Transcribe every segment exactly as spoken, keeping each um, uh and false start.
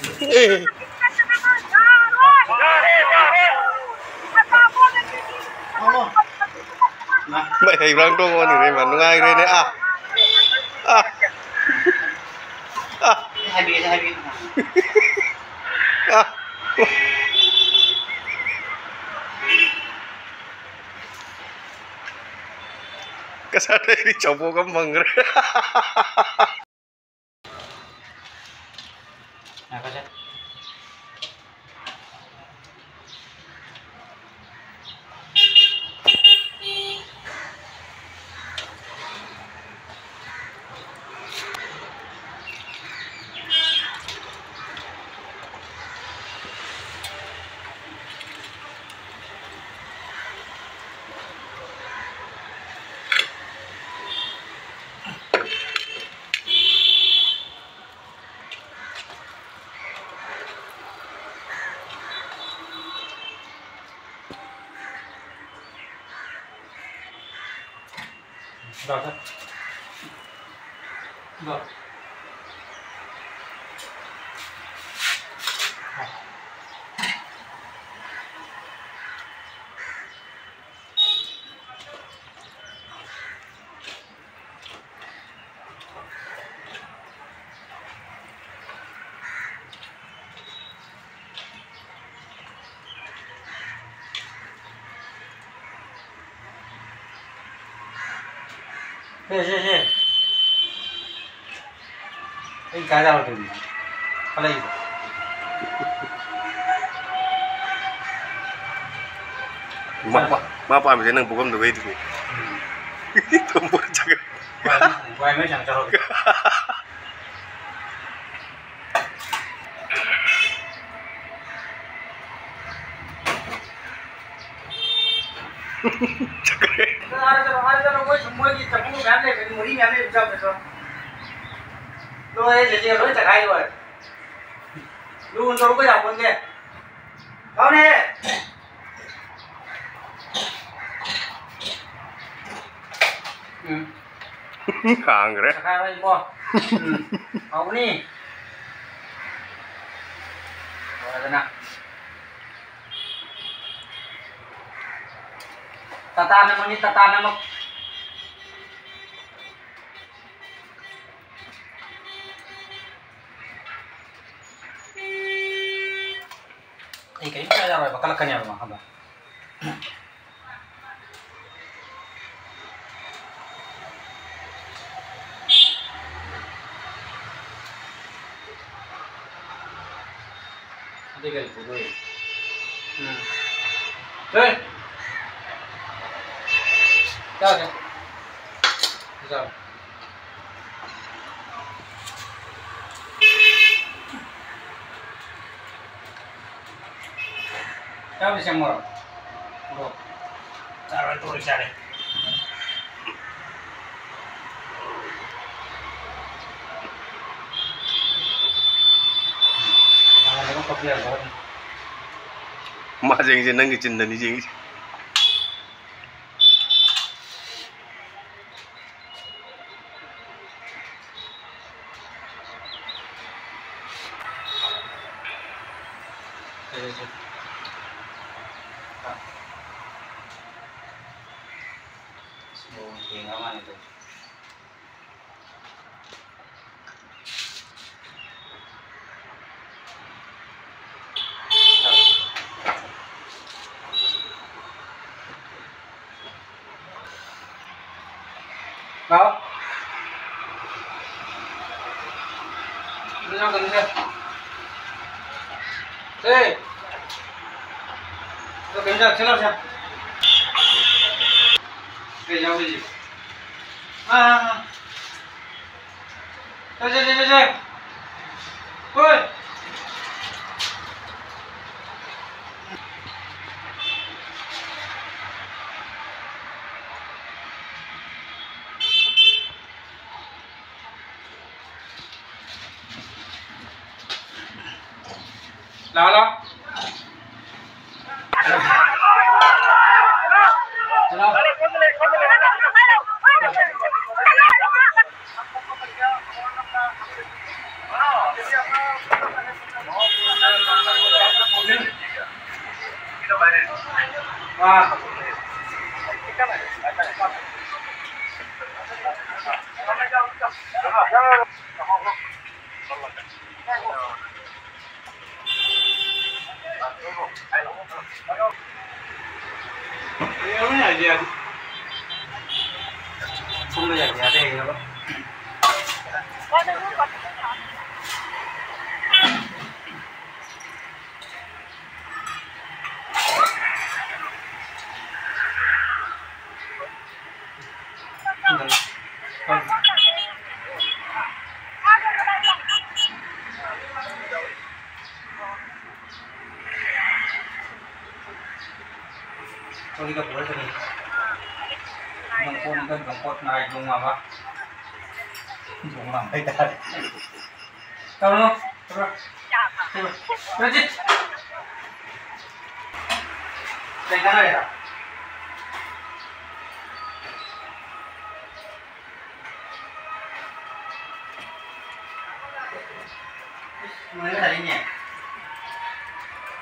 ꯑꯦ꯫ ꯃꯩ ꯍꯩꯕ꯭ꯔꯥꯡ ꯇꯣꯡꯉꯣꯅꯤꯔꯦ ꯃꯥ ꯅꯨꯡꯉꯥꯏꯈ꯭ꯔꯦꯅꯦ꯫ ꯑꯥ꯫ ꯑꯥ꯫ ꯑꯥ꯫ ꯀꯁꯥꯔꯗꯩꯗꯤ ꯆꯥꯎꯄꯣꯛ ꯑꯃ ꯐꯪꯈ꯭ꯔꯦ꯫ ꯉꯥꯏꯈꯣꯁꯦ꯫ ꯁꯦ, ꯁꯦ, ꯁꯦ꯫ ꯑꯩ ꯀꯥꯏ ꯌꯥꯎꯔꯗꯣꯏꯅꯣ? ꯈꯜꯂꯛꯏꯕ꯫ ꯃꯥ, ꯃꯥ, ꯃꯥ ꯄꯥꯝꯃꯤꯁꯦ ꯅꯪ ꯄꯨꯈꯝꯗꯨꯒꯩꯗꯨꯅꯤ꯫ ꯎꯝ꯫ ꯇꯣꯝꯕ ꯆꯠꯈ꯭ꯔꯦ꯫ ꯋꯥꯏ, ꯋꯥꯏ ꯃꯩ ꯁꯥꯡ ꯆꯠꯍꯧꯔꯦ꯫ ꯆꯠꯈ꯭ꯔꯦ꯫ ꯆꯠꯂꯣ, ꯑꯥꯗ ꯆꯠꯂꯣ, ꯑꯥꯗ ꯆꯠꯂꯣ꯫ ꯃꯣꯏ, ꯃꯣꯏꯒꯤ ꯆꯐꯨ ꯃꯌꯥꯝ ꯂꯩꯕꯅꯤ, ꯃꯣꯔꯤ ꯃꯌꯥꯝ ꯂꯩꯕꯅꯤ, ꯆꯥꯎ ꯆꯠꯂꯣ꯫ ꯂꯣꯏꯔꯦ, ꯆꯦꯆꯦ, ꯂꯣꯏ ꯆꯈꯥꯏ ꯂꯣꯏꯔꯦ꯫ ꯂꯨꯅ ꯇꯧꯔꯛꯄ ꯌꯥꯄꯣꯟꯇꯦ꯫ ꯂꯥꯎꯅꯦ꯫ ꯎꯝ꯫ ꯍꯥꯡꯈ꯭ꯔꯦ꯫ ꯆꯈꯥꯏꯔꯣ ꯏꯕꯣ꯫ ꯎꯝ꯫ ꯍꯥꯎꯕꯅꯤ꯫ ꯐꯖꯅ꯫ ꯇꯇꯥꯅ ꯃꯃꯤ ꯇꯇꯥꯅ ꯃ- ꯑꯩ ꯀꯔꯤꯝꯇ ꯌꯥꯔꯣꯏꯕ, ꯀꯜꯂꯛꯀꯅꯦꯕ ꯃꯥ, ꯈꯪꯕ꯭ꯔꯥ? ꯑꯗꯨ ꯀꯔꯤ ꯄꯨꯗꯣꯏ? ꯎꯝ꯫ ꯍꯦ! ꯆꯥꯁꯦ꯫ ꯆꯥꯎ꯫ ꯆꯥꯕꯗꯤ ꯆꯪꯉꯣꯔꯣ? ꯃꯣꯔꯣꯛ꯫ ꯆꯥꯔꯣꯏ, ꯇꯣꯛꯑꯣꯏ, ꯆꯥꯔꯦ꯫ ꯃꯥ ꯌꯦꯡꯁꯦ, ꯅꯪꯒꯤ ꯆꯤꯟꯗꯅꯤ ꯌꯦꯡꯁꯦ꯫ ꯂꯥꯎ꯫ ꯑꯗꯨ ꯌꯥꯎꯗꯕꯅꯤꯁꯦ꯫ ꯑꯦ! ꯑꯗꯨ ꯀꯩꯅꯣ ꯌꯥꯎ-, ꯁꯤ ꯂꯥꯎꯁꯦ꯫ ꯀꯩ ꯌꯥꯎꯔꯤꯁꯤꯕꯣ? ꯑꯥ, ꯑꯥ, ꯑꯥ꯫ ꯆꯠ, ꯆꯠ, ꯆꯠ, ꯆꯠ, ꯆꯠ꯫ ꯍꯣꯏ꯫ ꯂꯥꯛꯑꯣ, ꯂꯥꯛꯑꯣ꯫ ꯆꯠꯂꯣ꯫ ꯀꯣꯜꯂꯤꯒ ꯄꯨꯔ ꯆꯠꯂꯤ꯫ ꯅꯪ ꯀꯣꯟ ꯏꯀꯟ ꯀꯪꯀꯣꯠ ꯅꯥꯏ ꯅꯣꯡ ꯃꯥꯕ꯫ ꯅꯣꯡ ꯃꯥꯕ ꯍꯥꯏꯇꯥꯔꯦ꯫ ꯇꯧꯔꯣ, ꯇꯧꯔꯣ꯫ ꯇꯧꯔꯣ꯫ ꯔꯖꯤꯠ! ꯀꯩ ꯀꯥꯟꯅꯔꯤꯔꯣ?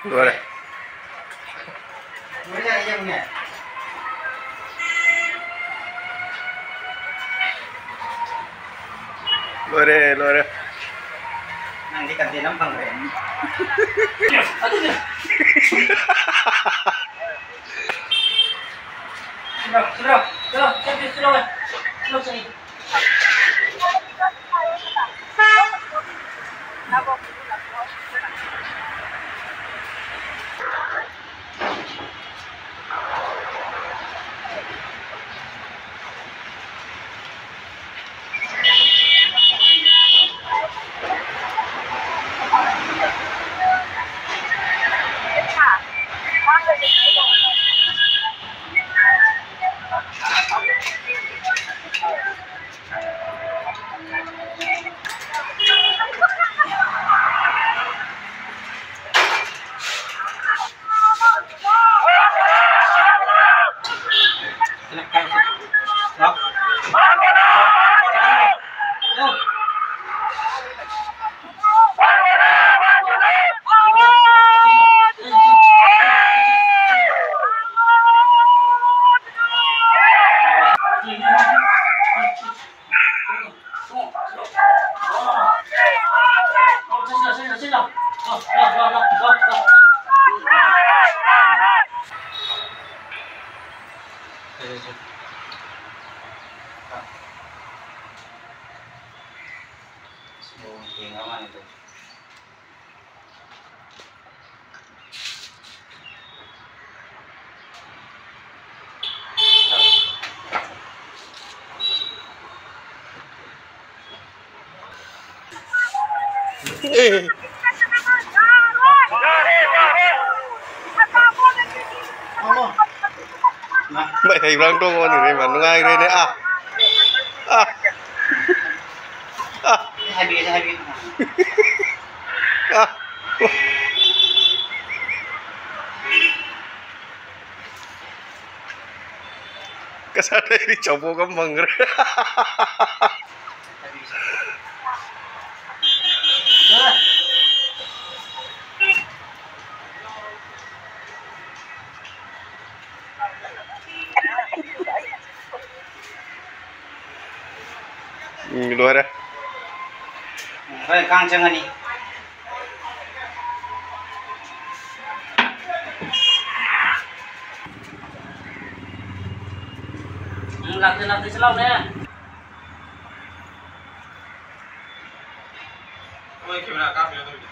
ꯂꯣꯏꯔꯦ꯫ ꯂꯣꯏꯔꯦ, ꯂꯣꯏꯔꯦ꯫ ꯅꯪꯗꯤ content ꯑꯃ ꯐꯪꯈ꯭ꯔꯦ꯫ ꯃꯩ ꯍꯩꯕ꯭ꯔꯥꯡ ꯇꯣꯡ ꯑꯣꯟꯈ꯭ꯔꯦ ꯏꯃꯥ, ꯅꯨꯡꯉꯥꯏꯈ꯭ꯔꯦꯅꯦ꯫ ꯑꯥ, ꯑꯥ, ꯑꯥ, ꯑꯥ꯫ ꯀꯁꯥꯔꯗꯩꯗꯤ ꯆꯥꯎꯄꯣꯛ ꯑꯃ ꯐꯪꯈ꯭ꯔꯦ꯫ ꯎꯝ, ꯂꯣꯏꯔꯦ꯫ ꯍꯣꯔꯦꯟ ꯀꯥꯡ ꯆꯪꯉꯅꯤ꯫ ꯎꯝ, ꯂꯥꯛꯇꯦ, ꯂꯥꯛꯇꯦ, ꯁꯤ ꯂꯥꯎꯅꯦ꯫ ꯃꯣꯏ camera ꯀꯥꯞꯄꯤꯔꯣ ꯑꯗꯨꯒꯤꯗꯤ?